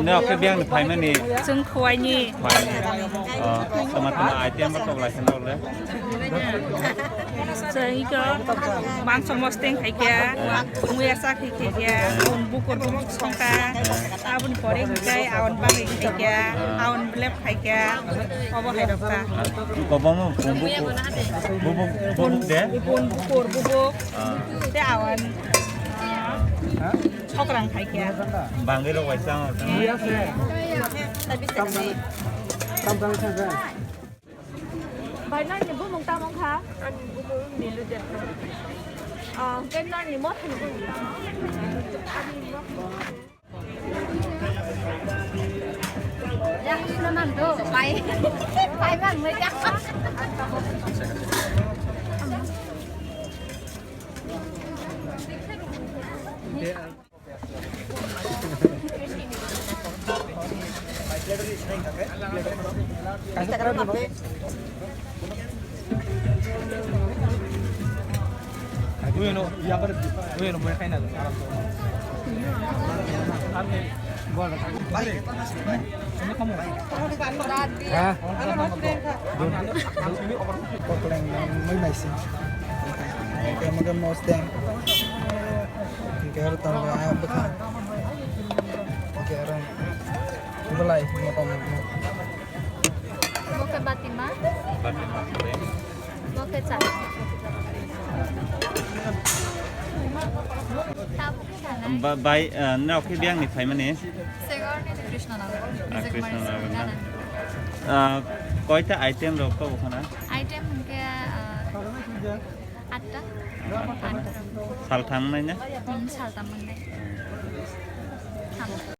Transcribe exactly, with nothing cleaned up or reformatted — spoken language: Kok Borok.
Nokhe biyang ni phaimani. Chwng Khowai ni. Khowai ni. Oh, tama tama item ba tok lai kheno le. Chwng iko mangso mosteng khai kya, muya sak khai kya, un bukur bukur songka, aboni pore hikai aon bari khai kya, aon blep khai kya, obo hai rok ta. Kobomo bumbu bubuk bubuk de. Bun bukur bubuk. Ah. Te aon. Sokrang khai kya. Bangwi rok bai chang. Bai nang ni bumung tamo kha? Ani bumung Nilu Debbarma. Ah, ke nang ni mothani bumung tamo? Ani mothani. Ya, sino nang do, pai. Pai mang mai ya. Kokleng mui naisi. Oke, mungkin mau steng. Oke, harus tambah ayam bekam. Oke, orang belai motom. Bo khe batima. Batima. Bo khe cha. Tabuk khe sanai. Ba-, bai, ah, nokhe biyang ni phaimani? Segor ni Krishna Nagar. Ah, Krishna Nagar na. Ah, koita item rok to khana? Item hwnkhe, ah, atta. Atta. Sal thang nai na? Hmm, sal thang nai. Thang.